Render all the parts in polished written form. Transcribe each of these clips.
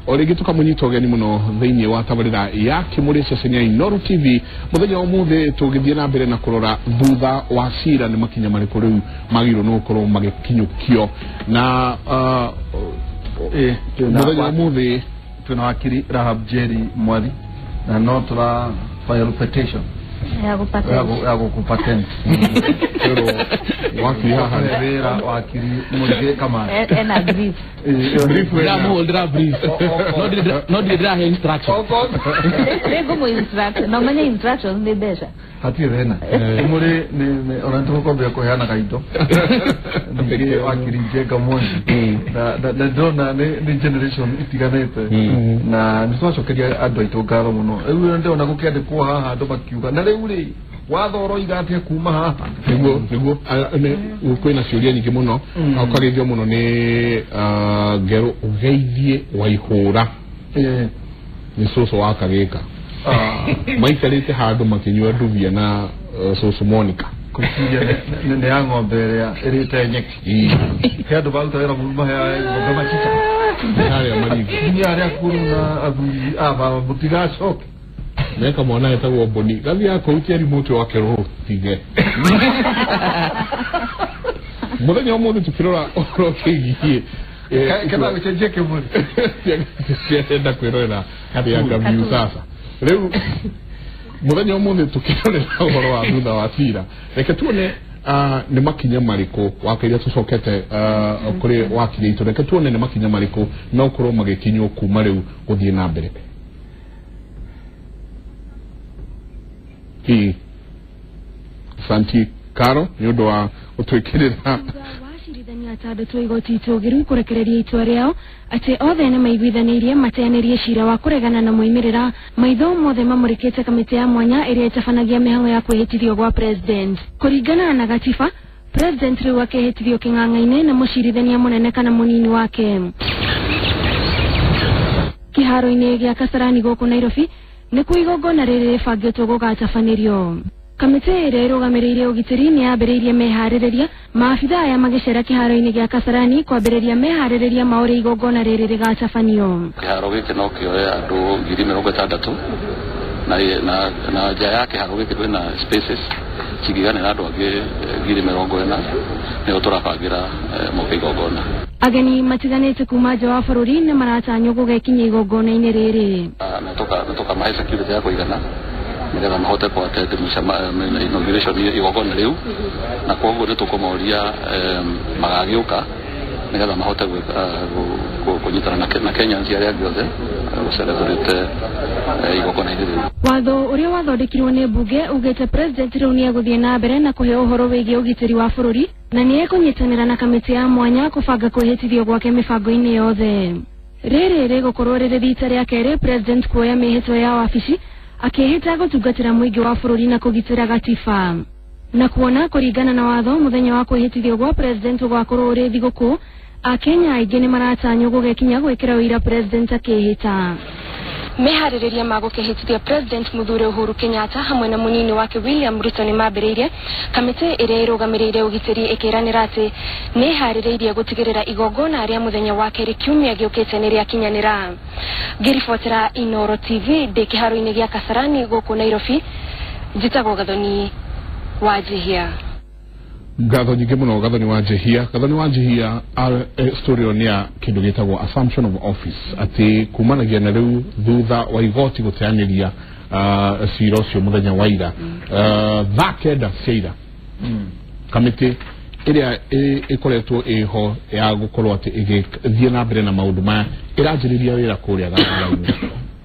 O rĩngĩ tũkamũnyita ũgeni mũno thĩinĩ wa tabarĩra ya Kĩmũrĩ ceceni ya Inooro TV. Mũthenya wa ũmũthĩ tũgĩthiĩ na mbere na kũrora thutha wa cira nĩ makinya marĩkũ rĩu magĩrĩirwo nĩ gũkorwo magĩkinyũkio na mũthenya wa ũmũthĩ twĩna wakiri Rahab Jerry Mwathi na no tũra file petition ya gũpatent. Ya gũkũpatent. Wakiri haha nĩ wĩra wakiri Mũrĩgĩ Kamani. Ena brief. Brief wĩra. Ndĩramũhũrĩra brief. No ndirĩ ndĩrahe instruction. Nĩngũmũ instruct na ũmenye instructions nĩ mbeca. Hatirĩ thĩna. Mũrĩ nĩ ona nĩtũgũkwambia kũheanaga indo. Ningĩ wakiri Njenga Mwangi na ndĩrona nĩ generation itiganĩte na nĩ twacokeria andũ aitũ ngatho mũno. Rĩu ndĩrona gũkĩandĩkwo haha andũ makiuga na rĩu rĩ watho ũroiga atĩa kuma haha. Nĩguo kwĩna ciũria nyingĩ mũno na ũkageithio mũno nĩ Ngerũ ũgeithie Waihũra nĩ cũcũ wa Kagĩka. Maikarĩte handũ makĩnyua ndubia na cũcũ Monica. Kũciria nĩ ya ng'ombe ĩrĩa ĩrĩte nyeki. He andũ maruta wĩra mũru maheaga ng'ombe macica. Harĩa Marigu. Nginya arĩa akũrũ na athuri a baba mũtigacoke. Neka mwana etagwo Boni gathiĩ akũrutia remote wake rũtige. Mũthenya ũmũthĩ tũkĩrora ũhoro kĩgiĩ Kana gũcenjia kĩmũrĩ. Ciarenda kwĩrorera ya Gabiu sasa. Rĩu mũthenya ũmũthĩ tũkĩrorera ũhoro wa thutha wa cira, reke tuone nĩ makinya marĩkũ wakĩria tũcokete kũrĩ wakiri itũ, reke tuone nĩ makinya marĩkũ megũkorwo magĩkinywo kuma rĩu gũthiĩ na mbere. Santi Karo nĩ ũndũ wa gũtwĩkĩrĩra wacirithania atandatũ a igoti itũgĩru kũrekereria itua rĩao atĩ othe nĩ maiguithanĩirie mateanĩrie cira wa kũregana na moimĩrĩra. Maitho mothe mamũrĩkĩte kamĩtĩ ya mwanya ĩrĩa ĩtabanagia mĩhang'o ya kwĩhĩtithio gwa president. Kũringana na gatiba, president rĩu akehĩtithio kĩng'ang'a-inĩ na mũcirithania mũnene kana mũnini wake. Kĩharo-inĩ gĩa Kasarani gũkũ Nairobi nĩkuo igongona rĩrĩ rĩbangĩtwo gũgatabanĩrio. Kamĩtĩ ĩrĩa ĩrũgamĩrĩire ũgitĩri nĩ yambĩrĩirie meharĩrĩria, maabitha aya magĩcera kĩharo-inĩ gĩa Kasarani kwambĩrĩria meharĩrĩria ma ũrĩa igongona rĩrĩ rĩgatabanio. Kĩharo gĩkĩ no kĩoe andũ 60,000 na nja ya kĩharo gĩkĩ kwĩna spaces cingĩiganĩra andũ angĩ 40,000 nĩho tũrabangĩra moke igongona. Ageni matiganĩte kuma nja wa bũrũri nĩ maratanywo gũgekinya igongona-inĩ rĩrĩ. Na tũkamahe security ya kũigana nĩgetha mahote kũ attend inauguration igongona rĩu, na koguo nĩ tũkũmoria magagĩũka nĩgetha mahote kũnyitana na Kenyans arĩa angĩ othe gũcelebrate igongona-inĩ rĩu. Watho ũrĩa wathondekirwo nĩ mbunge ugĩte president rĩu nĩ egũthiĩ na mbere na kũheo ũhoro wĩgiĩ ũgitĩri wa bũrũri na nĩ ekũnyitanĩra na kamĩtĩ ya mwanya kũbanga kwĩhĩtithio gwake mĩbango-inĩ yothe. Rĩrĩ rĩgũkorwo rĩrĩ rita rĩa kerĩ president kuoya mĩhĩtwa ya wabici akĩhĩta gũtungatĩra mũingĩ wa bũrũri na kũgitĩra gatiba. Na kuona kũringana na watho mũthenya wa kwĩhĩtithio gwa president ũgakorwo ũrĩ thigũkũ, Akenya aingĩ nĩ maratanywo gũgekinya gwĩkĩra ũira president akĩhĩta. Meharĩrĩria ma gũkĩhĩtithia president Mũthure Uhuru Kenyatta hamwe na mũnini wake William Ruto nĩ mambĩrĩirie. Kamĩtĩ ĩrĩa ĩrũgamĩrĩire ũgitĩri ĩkĩranĩra atĩ nĩ ĩharĩrĩirie gũtigĩrĩra igongona rĩa mũthenya wa kerĩ kiumia gĩũkĩte nĩ rĩakinyanĩra. Ngĩribotera Inooro TV ndĩ kĩharo-inĩ gĩa Kasarani gũkũ Nairobi, njĩtagwo Gathoni wa Njihia. Ngatho nyingĩ mũno Gathoni wa Njihia. Gathoni wa Njihia story ĩyo nĩ ya kĩndũ gĩtagwo assumption of office, atĩ kumanagia na rĩu thutha wa igoti gũteanĩria cira ũcio mũthenya wa ira thaa 9 cia ira, kamĩtĩ ĩrĩa ĩkoretwo ĩho ya gũkorwo atĩ ĩgĩthiĩ na mbere na maũndũ maya ĩranjĩrĩria wĩra kũrĩa Gathigainĩ.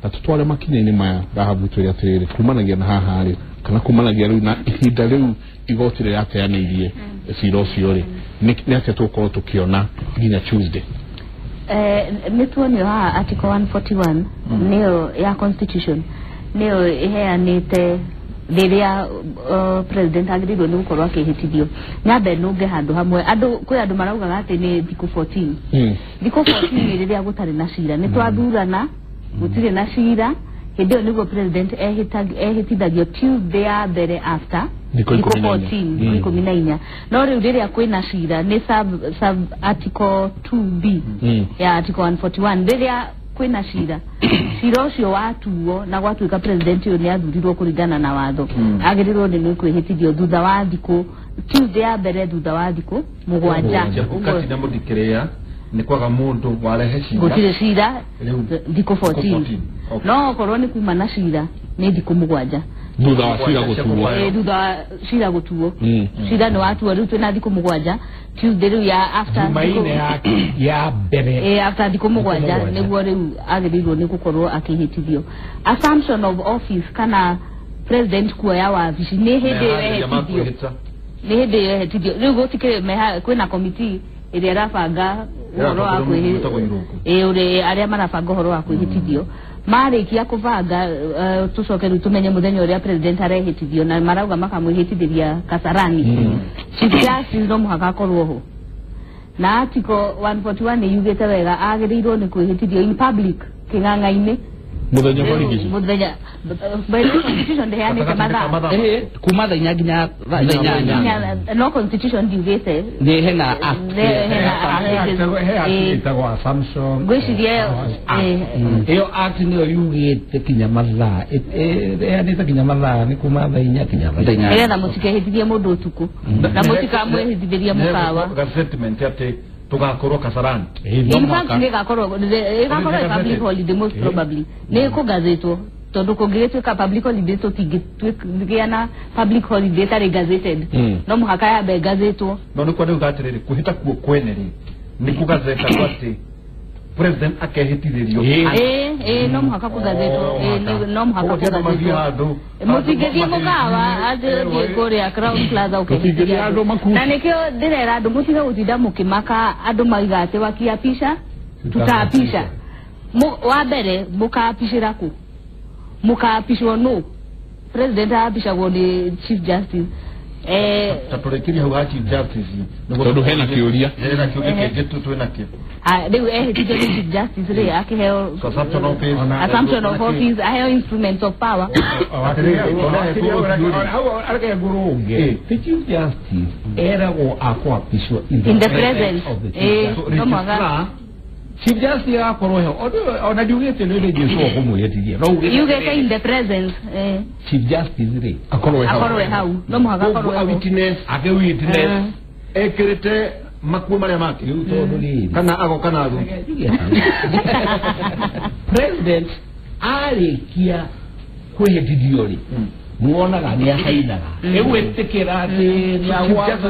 Na tũtware makinya-inĩ maya Rahabu twĩre atĩrĩrĩ, kumanagia na haha rĩ kana kumanagia rĩu na ihinda rĩu igoti rĩrateanĩirie cira ũcio rĩ, nĩ atĩa tũgũkorwo tũkĩona nginya Tuesday? Nĩ tuonio haha article 141 nĩyo ya constitution nĩyo ĩheanĩte rĩrĩa president agĩrĩirwo nĩ gũkorwo akĩhĩtithio. Nyambe nũnge handũ hamwe andũ kwĩ andũ maraugaga atĩ nĩ thikũ 14. Thikũ 14 rĩrĩa gũtarĩ na cira nĩ twathurana gũtirĩ na cira, hĩndĩ ĩyo nĩguo president ehĩtithagio Tuesday ya mbere after Thikũ 14. Thikũ 14. No rĩu rĩrĩa kwĩna cira nĩ sub article 2B ya article 141 rĩrĩa kwĩna cira cira ũcio watuo na gwatuĩka president ũyũ nĩ athurirwo kũringana na watho agĩrĩirwo nĩ kwĩhĩtithio thutha wa thikũ Tuesday ya mbere thutha wa thikũ mũgwanja Chebukati na mũdikĩrĩa nĩ kwaga mũndũ warehe cira gũtirĩ cira thikũ 14 no okorwo nĩ kuma na cira nĩ thikũ mũgwanja thutha wa cira gũtuo thutha wa cira gũtuo cira nĩ watuo rĩu twĩna thikũ mũgwanja Tuesday rĩu ya after Jumaine ya mbere after thikũ mũgwanja nĩguo rĩu agĩrĩirwo nĩ gũkorwo akĩhĩtithio assumption of office kana president kuoya wabici nĩ hĩndĩ ĩyo ehĩtithio nĩ hĩndĩ ĩyo ehĩtithio rĩu gũtikĩrĩ kwĩna committee ĩrĩa ĩrabanga ũhoro wa kwĩhĩ arĩa marabanga ũhoro wa kwĩhĩtithio marĩkia kũbanga tũcoke rĩu tũmenye mũthenya ũrĩa president arehĩtithio na marauga makamwĩhĩtithĩria Kasarani Chief Justice no mũhaka akorwo ho na article 141 nĩ yugĩte wega agĩrĩirwo nĩ kwĩhĩtithio in public kĩng'ang'a-inĩ mũthenya wa mũthenya by the constitution ndĩheanĩte mathaa kuma thaa inya nginya thaa inyanya no constitution ndiugĩte nĩ hena act ĩtagwo assumption ngwĩciria ĩyo act nĩyo yugĩte kinya mathaa ĩheanĩte kinya mathaa nĩ kuma thaa inya kinya thaa inya nĩgetha mũtikehĩtithie mũndũ ũtukũ na mũtikamwĩhĩtithĩrie mũkawa statement atĩ tugakorwo Kasarani in fact nĩ ĩgakorwo public holiday most probably nĩ ĩkũgazetwo tondũ kũngĩgĩtuĩka public holiday tũtingĩgĩa na public holiday ĩtarĩ gazetted no mũhaka yambe ĩgazetwo no nĩ kwa rĩu atĩrĩrĩ kwĩhĩta kuo kwene rĩ nĩ kũgazetagwo atĩ president akehĩtithĩrio no mũhaka kũgazetwo no mũhaka kũgazetwo mũtingĩthiĩ mũkawa athiĩ kũrĩa Crown Plaza ũkehĩtithia andũ na nĩkĩo ndĩrera andũ mũtige gũtinda mũkĩmaka andũ maiga atĩ wakiapisha tutaapisha wa mbere mũkaapishĩra kũ mũkaapishwo nũ president aapishagwo nĩ Chief Justice ta tũrĩkĩrie hau ha Chief Justice tondũ hena kĩũria hena kĩũria kĩngĩ twĩ nakĩo rĩu ehĩtithio nĩ Chief Justice rĩ akĩheo assumption of office aheo instruments of power areke ngũrũnge ti Chief Justice eragwo akwapishwo in the presence of the Chief Justice Chief Justice akorwo ho ona ndiugĩte nĩ rĩ Jesũ ũkũmwĩhĩtithia no yugĩte in the presence Chief Justice rĩ akorwo hau no mũhaka akorwo hau witness ake witness ekĩrĩte makuo marĩa make rĩu tondũ rĩrĩ kana agoka na thuti president arĩkia kwĩhĩtithio rĩ muonaga nĩ acainaga ĩgwĩtĩkĩra atĩ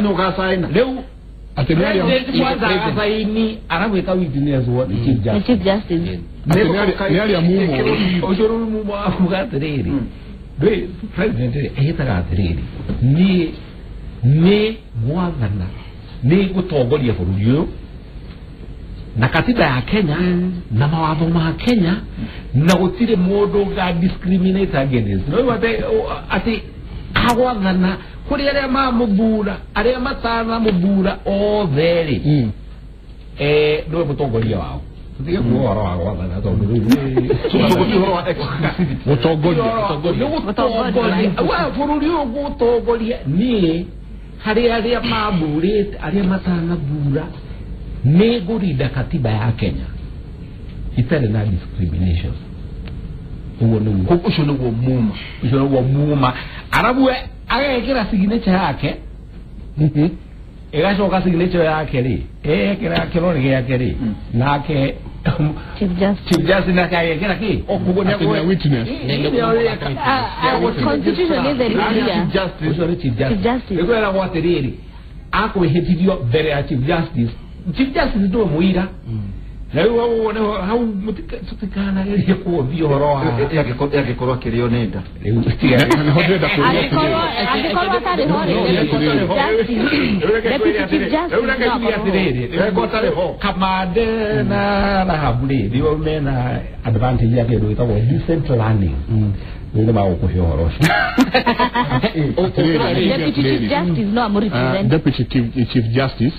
nĩ ũgacaina rĩu president kwanza agacaini aragwĩka witness wo nĩ Chief Justice Chief Justice nĩ arĩa mumo ũcio rĩu mumo akuga atĩrĩrĩ ndũĩ president rĩ ehĩtaga atĩrĩrĩ niĩ nĩ gwathana nĩ gũtongoria bũrũri ũyũ na katiba ya Kenya na mawatho ma Kenya na gũtirĩ mũndũ ũga discriminate against no atĩ agwathana kũrĩ arĩa mamũthura arĩa matanamũthura othe rĩ nĩwe mũtongoria wao tũtige kuga ũhoro wa gwathana tondũ rĩu ũhoro wa exclusivity gũtongoria bũrũri ũyũ gũtongoria niĩ harĩ arĩa mathurĩte arĩa matanathura nĩ ngũrinda katiba ya Kenya itarĩ na discrimination ũguo nĩguo ũcio nĩguo muma ũcio nĩguo muma arabu agekĩra signature yake ĩgacoka signature yake rĩ ekĩra kĩrore gĩake rĩ nake Chief Justice Chief Justice nake agekĩra kĩ ũguo nĩ witness constitution is very clear ũcio nĩ Chief Justice ĩkwĩragwo atĩrĩrĩ akwĩhĩtithio mbere ya Chief Justice Chief Justice nĩwe mũira na rĩu hau tũtikanagerie kuothia ũhoro wa yangĩkorwo akĩrĩo nĩ nda rĩu angĩkorwo atarĩ ho rĩ Deputy Chief Justice atarĩ ho Kamande na Rahabu rĩ nĩo mena advantage ya kĩndũ gĩtagwo decent learning rĩu nĩ magũkũhe ũhoro ũcio Deputy Chief Justice no amũrepresent Deputy Chief Justice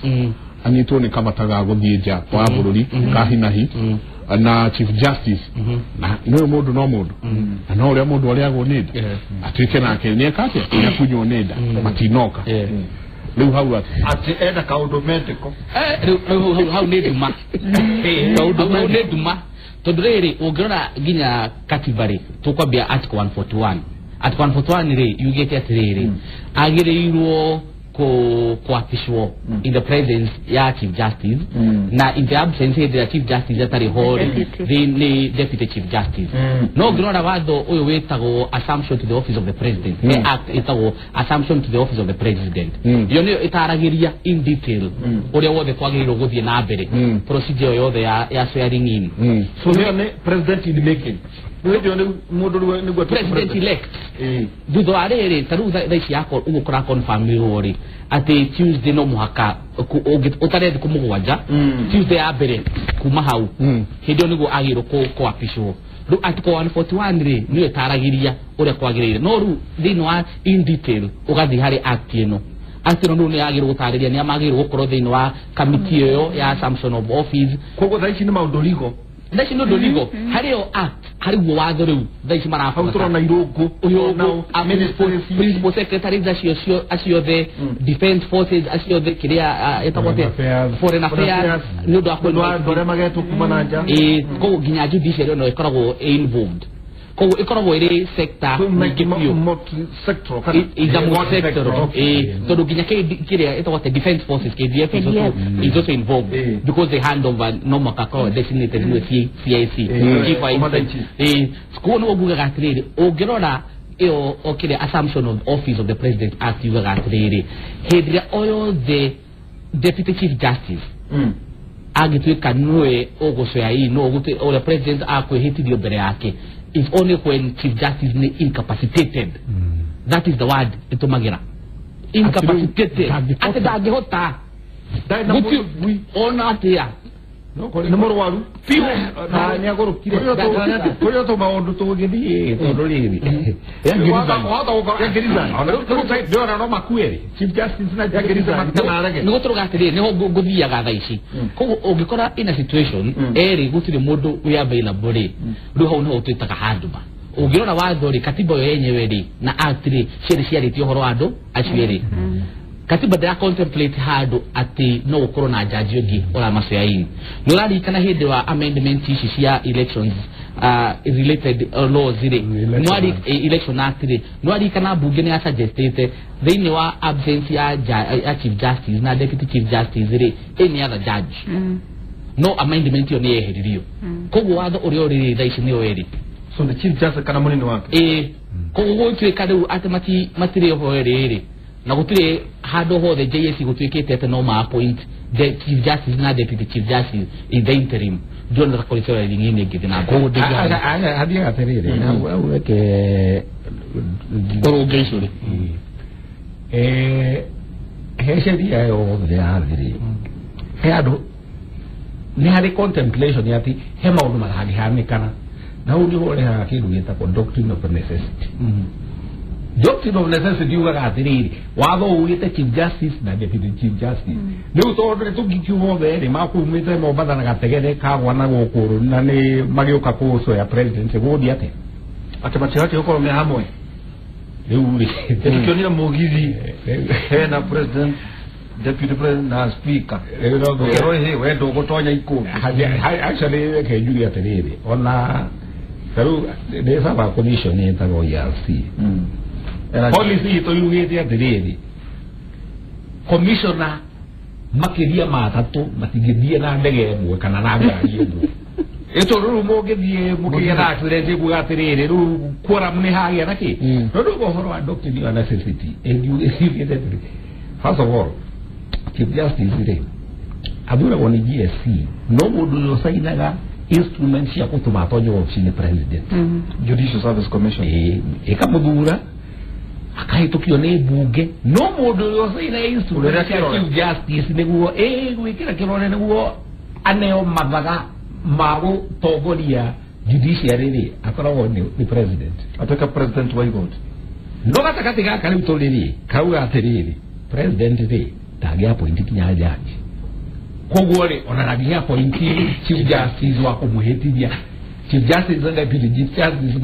anyitwo nĩ kabata ga gũthiĩ nja wa bũrũri ka hinahi na Chief Justice na nĩwe mũndũ no mũndũ na no ũrĩa mũndũ arĩagwo nĩ nda atuĩke nake nĩeka atĩa nĩakunywo nĩ nda matinoka rĩu hau atĩ enda kaũndũ medical rĩu hau nĩ nduma hau nĩ nduma Tondu riri ungirora nginya katiba ri tukwambia article 141. Article 141 ri yugite atiriri agiriirwo kuapishwo in the presence ya Chief Justice na in the absence ya Chief Justice atari ho the Deputy Chief Justice. No ngirora watho uyu witagwo assumption to the office of the president. Ni act itagwo assumption to the office of the president. Iyo niyo itaragiria in detail uria wothe kwagirirwo guthie na mbere procedure yothe ya swearing in. So ni president in making. Niguo president elect. Thutha wa riri ta riu thaa ici yakwa uguo kura confirm ri ati Tuesday no muhaka utarethi kumugwanja Tuesday ya mbere kuma hau hindi ĩyo niguo agĩrĩirwo kuapishwo. Riu article 141 ri niyo itaragiria uria kwagĩrĩire no riu thĩinĩ wa in detail ũgathiĩ harĩ act ĩno. Act ĩno rĩu nĩ yagĩrĩirwo gũtarĩria nĩa magĩrĩirwo gũkorwo thĩinĩ wa committee ĩyo ya assumption of office. Koguo thaa ici nĩ maũndũ rigo. Thaa ici nĩ ũndũ rigo harĩ o act harĩ guo watho rĩu thaa ici marabuata tũrona irũngũ principal secretaries acio othe defense forces acio othe kĩrĩa ĩtagwo atĩa foreign affairs nĩ ũndũ wa andũ arĩa magetwo kuma na nja. Koguo nginya judiciary no ĩkoragwo involved. Koguo ĩkoragwo ĩrĩ sector nyingĩ biũ sectoral tondu nginya kĩrĩa ĩtagwo atĩa defense forces KDF is also involved because they hand over no mũhaka designated nĩ CIC chief. Koguo nĩguo ngugaga atĩrĩrĩ ũngĩrora ĩyo o kĩrĩa assumption of office of the president act yugaga atĩrĩrĩ hĩndĩ ĩrĩa o yothe deputy chief justice angĩtuĩka nĩwe ũgũcoya ii no ũrĩa president akwĩhĩtithio mbere yake is only when Chief Justice ni incapacitated. That is the word itumagira. Incapacitated. Ati ndangihota. Ona atia. Nĩ mũrwaru. Na nĩ agũrũkire. Kũrĩ tũ maũndũ tũgĩthiĩ tondũ rĩrĩ. Ndĩrona no makue rĩ. Chief Justice na Nĩ gũtũrũga atĩrĩrĩ nĩho ngũthiaga thaa ici. Koguo ũngĩkora in a situation erĩ gũtirĩ mũndũ wĩ available rĩ, rĩu hau nĩho twĩtaga handover. Ũngĩrora watho rĩ katiba ĩyo yenyewe rĩ na act rĩ cierĩ ciarĩtie ũhoro wa andũ acio erĩ. Katiba ndĩra contemplate handũ atĩ no gũkorwo na jaji ũngĩ ũramacoya in. Nĩ ũraririkana hĩndĩ wa amendment ici cia elections related laws rĩ election act rĩ nĩ waririkana mbunge nĩ yasuggestĩte thĩinĩ wa absence ya Chief Justice na Deputy Chief Justice rĩ any other judge. No amendment ĩyo nĩ yeheririo. Koguo watho ũrĩa ũrĩ thaa ici nĩyo ĩrĩ. So the Chief Justice kana mũnini wake. Koguo gũtuĩka rĩu atĩ matirĩ ho erĩ rĩ na gũtirĩ handũ hothe JSC gũtuĩkĩte atĩ no ma appoint the Chief Justice na Deputy Chief Justice in the interim. Ndĩrona ta kũrĩ swearing in ĩngĩthiĩ na mbere. Koguo hathiaga atĩrĩrĩ hau reke ũrũnge icio rĩ he sheria yothe ya thĩ rĩ he andũ nĩ harĩ contemplation ya atĩ he maũndũ matangĩhanĩkana na hau nĩho ũrehaga kĩndũ gĩtagwo doctrine of necessity. Doctrine of necessity yugaga atĩrĩrĩ watho ugĩte Chief Justice na Deputy Chief Justice rĩu tondũ nĩ tũngikiuga othe rĩ makumĩte Mombatha na Gategere kagwa na gũkũ na nĩ magĩũka kũcoya president gũthiĩ atĩa atĩ matihoti gũkorwo me hamwe rĩu rĩ tũkĩonire mũgithi hena president deputy president na speaker rĩu hĩ we ndũgũtonya ikũmbĩ. Actually reke njuge atĩrĩrĩ ona tarĩu ndĩ saba commission ĩtagwo ERC policy itũ yugĩte atĩrĩrĩ commissioner makĩria ma atatũ matingĩthiĩ na ndege ĩmwe kana na ngari ĩmwe. Ĩtũ rĩu mũngĩthiĩ mũkĩgetha accident ĩkuga atĩrĩrĩ rĩu quorum nĩ hagĩa na kĩ no rĩu ũhoro wa doctrine of necessity ĩyugĩte atĩrĩ first of all Chief Justice rĩ athuragwo nĩ GSC no mũndũ ũrĩa ũcainaga instrument cia gũtũma atonye wabici nĩ president. Judicial Service Commission ĩkamũthura akahĩtũkio nĩ mbunge no mũndũ ũrĩa ũcaina instrument cia Chief Justice nĩguo gwĩkĩra kĩrore nĩguo aneo mathaga ma gũtongoria judiciary rĩ akoragwo nĩ president. Atuĩka president wa igoti. No gatagatĩ gaka rĩu tũrĩ rĩ kauga atĩrĩrĩ president rĩ ndangĩ appoint nginya judge. Koguo rĩ ona ndangĩ appoint Chief Justice wa kũmũhĩtithia. Chief Justice na Deputy Chief Justice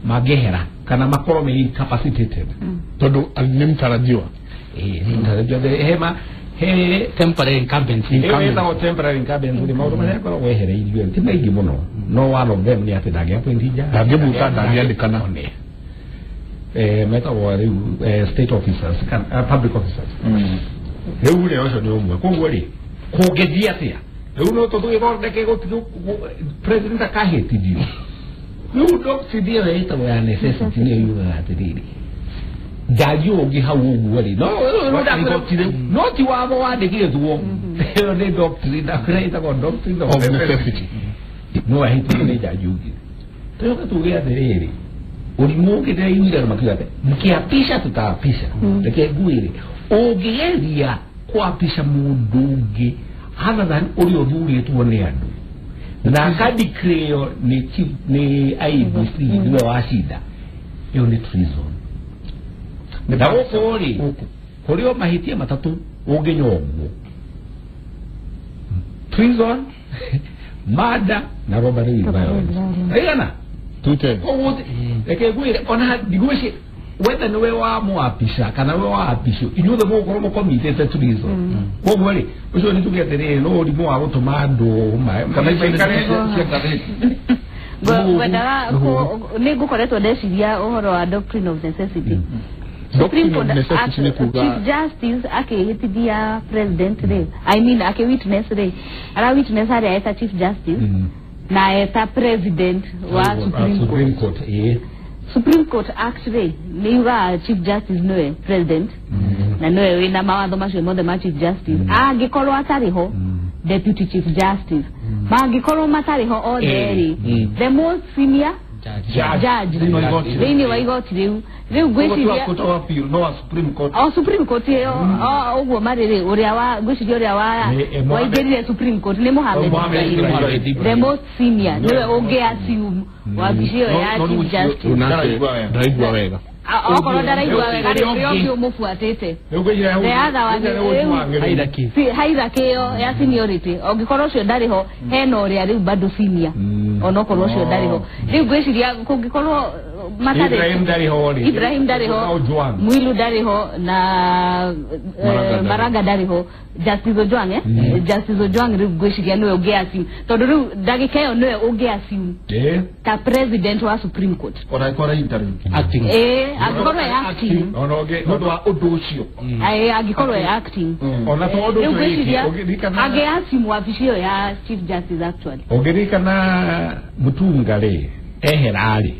mangĩehera kana makorwo me incapacitated tondũ nĩ mtarajiwa. Nĩ mtarajiwa hema He temporary incumbency. Ĩyo temporary incumbency nĩ maũndũ marĩa akoragwo ehereirio ti maingĩ mũno, no one of them nĩ atĩ ndangĩappoint judge, ndangĩbuta, ndangĩandĩkana. Metagwo rĩu state officers, public officers. Rĩu rĩ ũcio nĩ ũmwe. Koguo rĩ kũngĩthiĩ atĩa rĩu no tũgĩthondeke president akahĩtithio. Rĩu doctrine ĩyo ĩtagwo ya necessity nĩyo yugaga atĩrĩrĩ, jaji ũngĩ hau ũguo rĩ no ti watho wandĩkĩtwo, ĩyo nĩ doctrine ĩtagwo doctrine of necessity, no ahĩtithio nĩ jaji ũngĩ. Tũcoke tuge atĩrĩrĩ, ũrimũ ũngĩ ndĩraiguire andũ makiuga atĩ mkiapisha tutaapisha. Reke ngwĩre, ũngĩgeria kwapisha mũndũ ũngĩ other than ũrĩa ũthurĩtwo nĩ andũ na akadeclare nĩ chief nĩ IEBC nĩwe wacinda, ĩyo nĩ treason. Na gũkũ rĩ kũrĩ o mahĩtia matatũ ũngĩnyongwo: treason, murder na robbery with violence. Aigana koguo reke ngwĩre, ona ndigwĩci whether nĩwe wamwapisha kana we waapisho, inyuothe mũgũkorwo mũkomitĩte treason. Koguo rĩ ũcio nĩ tuge atĩrĩrĩ no ũrimũ wa gũtũma andũ kana maikare cia ngathĩti. Ngwendaga nĩ ngũkoretwo ndeciria ũhoro wa doctrine of necessity. Doctrine of necessity nĩ kuga Chief Justice akĩhĩtithia president rĩ, I mean akĩ-witness rĩ, ara witness harĩa eta Chief Justice na eta president wa Supreme Court. Supreme Court Act rĩ nĩ yugaga Chief Justice nĩwe president na nĩwe wĩna mawatho macio mothe ma Chief Justice. Angĩkorwo atarĩ ho, Deputy Chief Justice. Mangĩkorwo matarĩ ho othe rĩ, the most senior judge thĩinĩ wa igoti rĩu. Rĩu ngwĩciria o Supreme Court ĩyo ũguo marĩ rĩ, ũrĩa wa ngwĩciria ũrĩa waingĩrire Supreme Court nĩ Mohamed Ibrahim, the most senior, nĩwe ũngĩ assume wabici ĩyo ya Chief Justice. Ndaraigua wega. Okorwo ndaraigua wega rĩ, ũrĩa ũngĩ ũmũbuatĩte the other one rĩu hierarchy ĩyo ya seniority, ũngĩkorwo ũcio ndarĩ ho hena ũrĩa rĩu bado senior, onokorwo ũcio ndarĩ ho. Rĩu ngwĩciria kũngĩkorwo matarĩ Ibrahim ndarĩ ho, Mwilu ndarĩ ho na Maraga ndarĩ ho, Justice Ojwang Justice Ojwang rĩu ngwĩciria nĩwe ũngĩ assume, tondũ rĩu ndagĩka ĩyo nĩwe ũngĩ assume ta president wa Supreme Court. Ona ĩkorwo interim acting, angĩkorwo e acting nĩ ũndũ wa ũndũ ũcio, angĩkorwo e acting ona tondũ rĩu ngwĩciria angĩ assume wabici ĩyo ya Chief Justice actually. Ũngĩririkana Mutunga rĩ ehera rĩ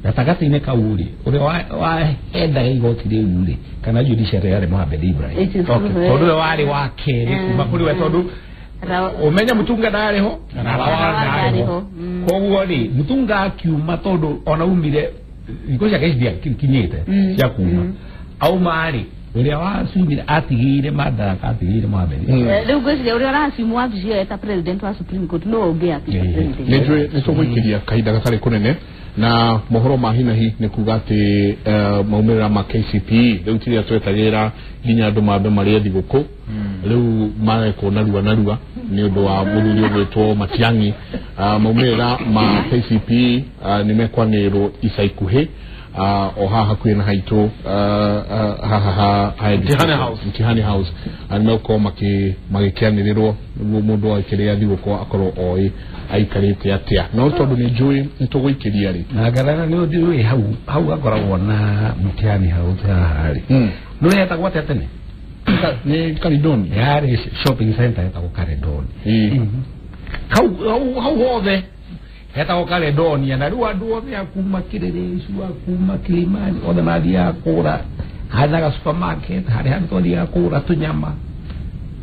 gatagatĩ-inĩ kau rĩ, ũrĩa wahendaga igoti rĩu rĩ kana judiciary yarĩ Mohamed Ibrahim, tondũ we warĩ wa kerĩ kuma kũrĩ we, tondũ ũmenye Mutunga ndarĩ ho na Rawa ndarĩ ho. Koguo rĩ Mutunga akiuma, tondũ ona umire thikũ ciake citiakinyĩte cia kuma, auma rĩ ũrĩa wacumire atigĩire madaraka, atigĩire Mohamed. Rĩu ngwĩciria ũrĩa ũracimu wabici ĩyo eta president wa Supreme Court no ũngĩ apisha president. Nĩ tũgũikĩria kahinda gatarĩ kũnene na mohoro ma hinahi nĩ kuga atĩ maumĩrĩra ma KCPE rĩu tiria twetagĩrĩra nginya andũ mambe marĩe thigũkũ, rĩu marekwo narua narua nĩ ũndũ wa mũthuri ũgwĩtwo Matiang'i. Maumĩrĩra ma KCPE nĩ mekwanĩrĩrwo ica ikuhĩ o haha hakuhĩ na haitũ, haha ha Mtihani House, nĩ megũkorwo magĩkĩanĩrĩrwo nĩguo mũndũ akĩrĩa thigũkũ akorwo oĩ aikarĩte atĩa. No tondũ nĩ njũĩ nĩ tũgũikĩria rĩ na ngarara nĩ ũndũ hau hau akoragwo na Mtihani House haha rĩ, nĩ hetagwo atĩa tene? Nĩ Caledoni, yarĩ shopping center hetagwo Caledoni. Hau hothe hetagwo Caledonia, na rĩu andũ othe a kuma Kĩrĩrĩcu, a kuma Kilimani, othe mathiaga kũgũra harĩ na supermarket harĩ handũ twathiaga kũgũra tũnyama.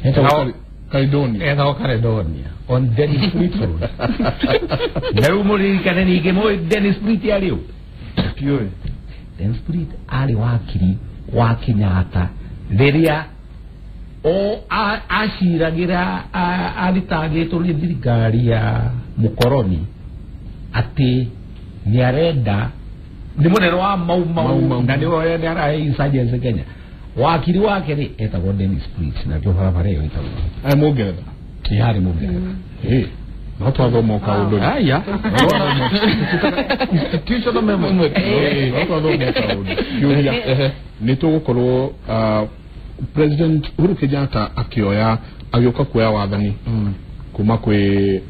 Hetagwo Caledonia, hetagwo Caledonia on Dennis Street Road. Na rĩu mũririkane ningĩ mũĩ Dennis Street yarĩ ũ? Tiũĩ. Dennis Street arĩ wakiri wa Kenyatta rĩrĩa o aciragĩra athitangĩtwo nĩ thirikari ya mũkoroni atĩ nĩ arenda nĩ mũnene wa Mau Mau na nĩwe nĩ arahe insurgency Kenya. Wakiri wake rĩ etagwo Dennis Pritch, na kĩo barabara ĩyo ĩtagwo arĩ Mũngeretha, yarĩ Mũngeretha. No twathoma o kaũndũ rĩ. Aya institutional memory. No twathoma o kaũndũ. Kĩũria nĩ tũgũkorwo President Uhuru Kenyatta akĩoya agĩũka kuoya wathani kuma kwĩ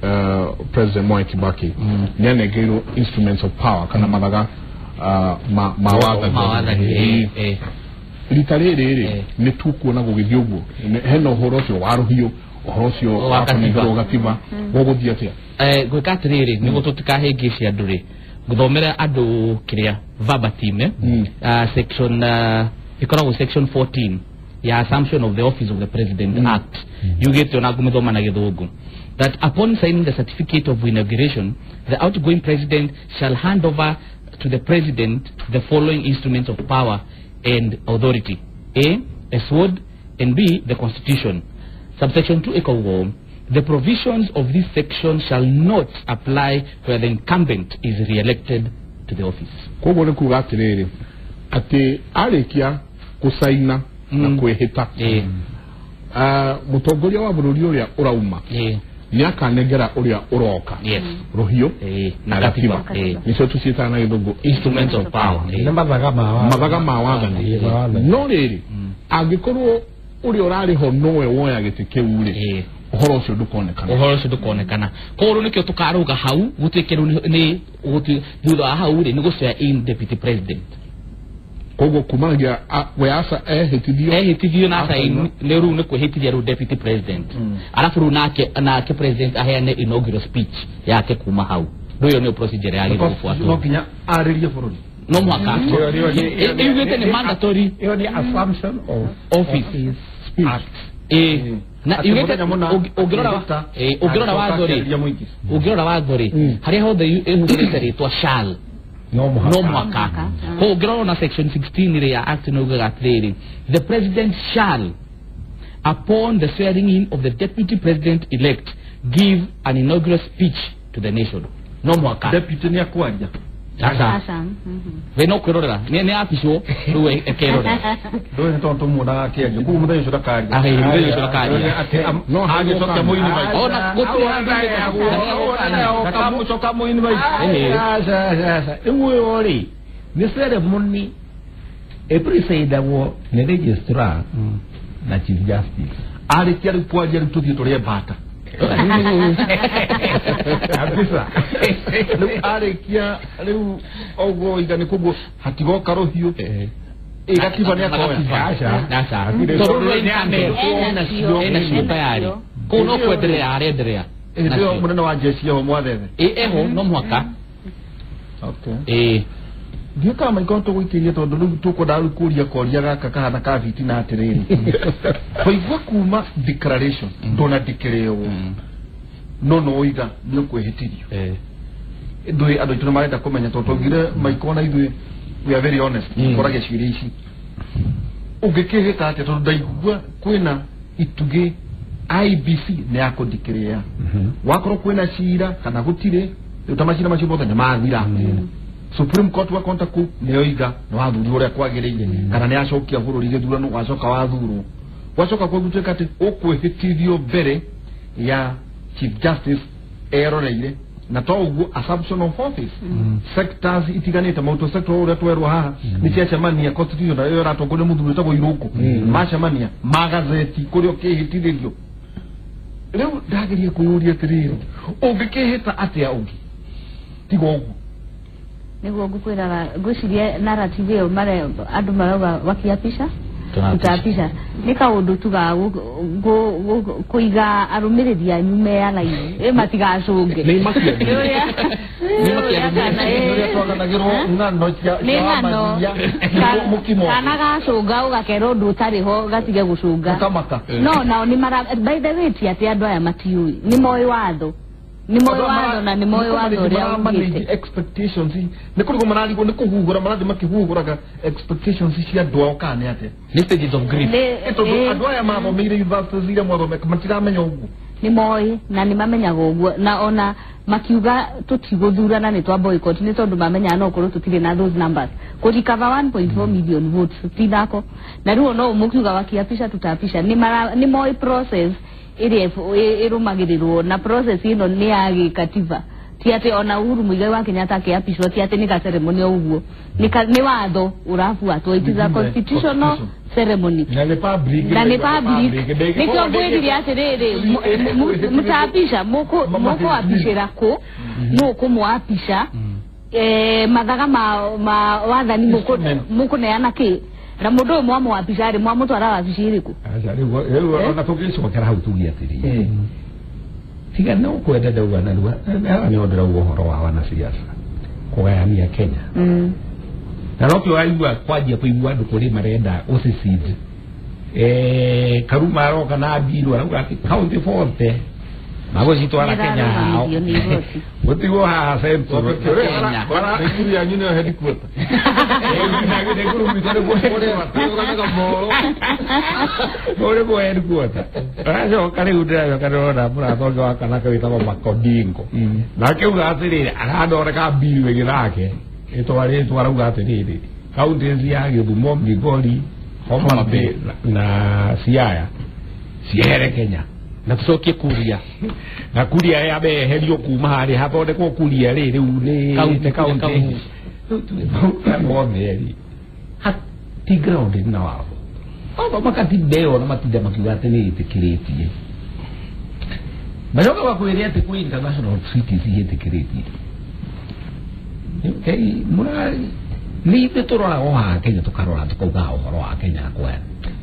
President Mwai Kibaki, nĩ anengeirwo instruments of power kana mathaga ma wathani. Rita rĩrĩ rĩ nĩ tukuona gũgĩthiĩ ũguo, hena ũhoro ũcio wa rũhiũ, ũhoro ũcio wa kũnengerwo gatiba, gũgũthiĩ atĩa? Gwĩka atĩrĩrĩ, nĩguo tũtikahĩngĩce andũ rĩ, gũthomera andũ kĩrĩa verbatim, section ĩkoragwo section 14 ya Assumption of the Office of the President Act, yugĩte, ona ngũmĩthoma na Gĩthũngũ, that upon signing the certificate of inauguration, the outgoing president shall hand over to the president the following instruments of power and authority: A, a sword, and B, the constitution. Subsection 2 ĩkauga, the provisions of this section shall not apply where the incumbent is re-elected to the office. Koguo nĩ kuga atĩrĩrĩ, atĩ arĩkia gũcaina na kwĩhĩta, mũtongoria wa bũrũri ũrĩa ũrauma nĩ akanengera ũrĩa ũroka rũhiũ na gatiba. Nĩcio tũciĩtaga na Gĩthũngũ instruments of power. Nĩ mathaga ma wathani. Mathaga ma wathani. No rĩrĩ, angĩkorwo ũrĩa ũrarĩ ho nowe woya gĩtĩ kĩu rĩ, ũhoro ũcio ndũkonekana. Ũhoro ũcio ndũkonekana. Koguo rĩu nĩkĩo tũkarũga hau gũtuĩke rĩu nĩ thutha wa hau rĩ, nĩ gũ-swear in deputy president. Koguo kumanagia we aca ehĩtithio, ehĩtithio na sign nĩ rĩu nĩ kwĩhĩtithia rĩu deputy president, alafu rĩu nake president aheane inaugural speech yake kuma hau. Rĩu ĩyo nĩyo procedure yagĩrĩirwo gũbuatwo. No nginya arĩrie bũrũri? No mũhaka, ĩugĩte nĩ mandatory. Ĩyo nĩ Assumption of Office Act. Na yugĩte ũngĩrora watho rĩ, ũngĩrora watho rĩ, harĩa hothe ĩhũthĩrĩte rĩtwa shall, no mũhaka. Koguo ũngĩrora na section 16 rĩ ya act, nĩ ugaga atĩrĩrĩ, the president shall, upon the swearing in of the deputy president elect, give an inaugural speech to the nation. No mũhaka. Deputy nĩ akwaria? Aca, we no kwĩrorera, nĩ apicwo rĩu ekerorera. Ndũĩ nĩ tondũ tũmuonaga akĩaria, koguo mũthenya ũcio ndakaria? Mũthenya ũcio ndakaria. No agĩcokia mũini. Ona gũtirĩ. Ndakamucoka mũini. Rĩu ũyũ rĩ, nĩ ceremony ĩpresidagwo nĩ registrar na chief justice. Arĩkia rĩu kwaria, rĩu tũthiĩ tũrĩe mbata? Kabisa. Rĩu arĩkia rĩu ũguo iga nĩ koguo hatigoka rũhiũ, gatiba nĩ akoya? Aca, tondũ rĩu ena cio tayari, kũu no kwenderea arenderea. Hĩndĩ ĩyo mũnene wa jeshi eho mwathete? Eho, no mũhaka. Ndiũ kama maiko tũgũikĩrie, tondũ rĩu tũkwendaga rĩu kũria koria gaka kahana ka bitina atĩrĩrĩ, twaigua kuma declaration ndũna declare, no oiga nĩ ũkwĩhĩtithio. Ndũĩ andũ aitũ nĩ marenda kũmenya, tondũ twaugire maiko na ithuĩ we are very honest, koragia ciũria ici. Ũngĩkĩhĩta atĩa? Tondũ ndaigua kwĩna itugĩ IEBC nĩ ya kũndikĩrĩa wakorwo kwĩna cira kana gũtirĩ, rĩu ta macira macio mothe nĩ mathira. Supreme Court wa konta kũ nĩ yoiga nĩ wathurirwo ũrĩa kwagĩrĩire kana nĩ yacokia bũrũri gĩthurano, wacoka wathurwo, wacoka kwa gũtuĩka atĩ ũkwĩhĩtithio mbere ya chief justice eroreire. Na to ũguo, assumption of office, sectors itiganĩte, maũndũ sector ũrĩa twerwo haha nĩ ciacemania, constitution ĩyo ĩratongorio nĩ mũthuri wĩtagwo Irũngũ, macemania magazeti kũrĩa ũkĩhĩtithĩrio. Rĩu ndageria kwĩyũria atĩrĩrĩ, ũngĩkĩhĩta atĩa ũngĩ tiga ũguo? Nĩguo ngũkwĩraga, ngwĩciria narrative ĩyo mare andũ marauga wakiapisha tutapisha nĩ kaũndũ tugaga kũiga arũmĩrĩri anyu mearaine ĩ matigacũnge. Nĩ imakia. Nĩ ũrĩa twaganagĩrwo ng'ano cia nĩ ng'ano mũkimo. Kana gacũnga ũgakera ũndũ ũtarĩ ho gatige gũcũnga. Ũkamaka. No nao nĩ mara, by the way, ti atĩ andũ aya matiũĩ, nĩ moĩ watho, nĩ moĩ watho na nĩ moĩ watho ũrĩa manage ugĩte. Expectations nĩ kũrigwo mararigwo nĩ kũhuhũra marathiĩ makĩhuhũraga expectations cia andũ ao kana nĩ atĩa? Nĩ stages of grief. Tondũ andũ aya mathomeire universities iria mwathome matiramenya ũguo. Nĩ moĩ na nĩ mamenyaga ũguo, na ona makiuga tũtigũthurana, nĩ twa boycott, nĩ tondũ mamenyaga no korwo tũtirĩ na those numbers kũrecover 1.4 million votes ti thako. Na rĩu no mũkiuga wakiapisha tutapisha, nĩ moĩ process ĩrĩa ĩrũmagĩrĩrwo, na process ĩno nĩ ya gĩkatiba, ti Ti atĩ ona Uhuru Muigai wa Kenyatta akĩapishwo ti atĩ nĩ ka ceremony o ũguo, nĩ watho ũrabuatwo. It is a constitutional ceremony. Na nĩ public. Na nĩ public. Nĩkĩo ngwĩrire atĩrĩrĩ, mũtaapisha mũkũapishĩra kũ, nũ kũmũapisha, mathaga ma wathani mũkũneana kĩ, na mũndũ ũyũ mwamũapisha rĩ, mwamũtwara wabici ĩrĩkũ? Aca, rĩu ona tũngĩcokera hau tuge atĩrĩrĩ, tiga no kwenda ndauga narua haha nĩho ndĩrauga ũhoro wa wanasiasa kũgayania Kenya. Na nokĩo waigua kwanjia kũigua andũ kũrĩ marenda ũcicid. Karuma aroka na mbiru arauga atĩ kaunti 40 magũcitwara Kenya hao. Nĩrarũgamithio nĩ igoti. Gũtigwo haha Central. Kenya. Naikuru yanyu nĩyo headquarter. Kũrĩ headquarter. Aracoka rĩu ndĩracoka ndĩrona mũrata ũngĩ wa kanaka wĩtagwo Makodingo. Nake uga atĩrĩrĩ, arathondeka mbiru ĩngĩ nake ĩtwarĩtwo, arauga atĩrĩrĩ, kaunti cia Gĩthumo, Migori, Homa Bay na Siaya ciehere Kenya. Na tũcokie kuria. Na kuria yambe yeherio kuma harĩa hathondekwo kuria rĩ, rĩu nĩ Kaunti, kaunti. kaunti. Rĩu tuge maũndũ mothe rĩ, hati ground na watho otho makatinda ĩyo na matinda makiuga atĩ nĩ ĩtĩkĩrĩtie, macoka makwĩre atĩ kwĩ international treaties ihĩtĩkĩrĩtie. Nĩ ithuĩ tũroraga o haha Kenya, tũkarora tũkauga ũhoro wa Kenya kwaya.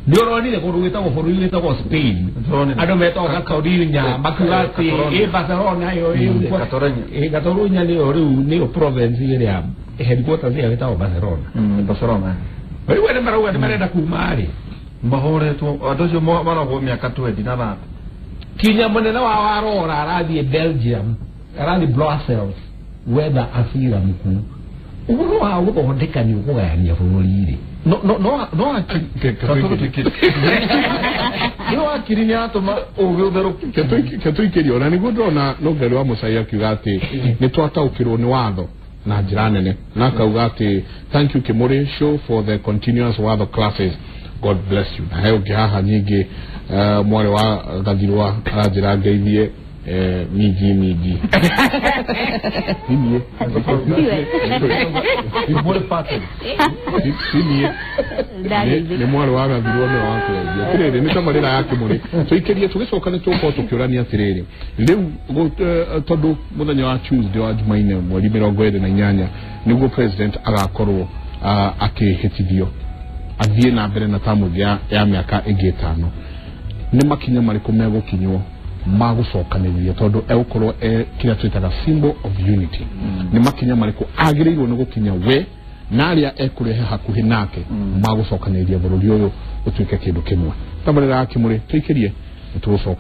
Nĩ ũronire kũndũ gwĩtagwo bũrũri wĩtagwo Spain, Ndĩronire. andũ metagwo Catalonia makiuga atĩ Catalonia. ĩ Barcelona ĩyo ĩ Catalonia. Ĩ Catalonia nĩyo rĩu nĩyo province ĩrĩa headquarters yayo ĩtagwo Barcelona. Barcelona. Rĩu ene marauga nĩ marenda kuma rĩ. Mahoretwo andũ acio maragwo mĩaka 20 na 30. Kinya mũnene wa warora arathiĩ Belgium, arathiĩ Brussels gwetha asylum kuu. Ũhoro wa gũthondeka nĩ ũkũgayania bũrũri rĩ. No no no no akiri no akiri nĩ atũma ũgĩ ũtherũke. Ketũikĩrio na nĩguo ndĩrona Nũngari wa Mũcai akiuga atĩ nĩ twataũkĩrwo nĩ watho na njĩra nene, na akauga atĩ thank you Kimuri show for the continuous watho classes, God bless you. Na he ũngĩ haha nyingĩ, mwarĩ wa Gathirwa aranjĩra ngeithie minji minji inie. Tiwe. Kimuri Patrick. Inie nĩ mwarĩ wa Gathirwo nĩwe wakũgeithia. Atĩrĩrĩ, nĩ tabarĩra ya Kĩmũrĩ tũikĩrie, tũgĩcoka nĩ tũgũkorwo tũkĩũrania atĩrĩrĩ, rĩu tondũ mũthenya wa Tuesday wa Jumaine mweri 28 nĩguo president agakorwo akĩhĩtithio athiĩ na mbere na tamu ĩngĩ ya mĩaka ĩngĩ 5, nĩ makinya marĩkũ megũkinywo ma gũcokanĩrĩria, tondũ egũkorwo e kĩrĩa twĩtaga symbol of unity? Nĩ makinya marĩkũ agĩrĩirwo nĩ gũkinya we na arĩa ekũrehe hakuhĩ nake ma gũcokanĩrĩria bũrũri ũyũ ũtuĩke kĩndũ kĩmwe? Tabarĩra ya Kĩmũrĩ tũikĩrie, nĩ tũgũcoka.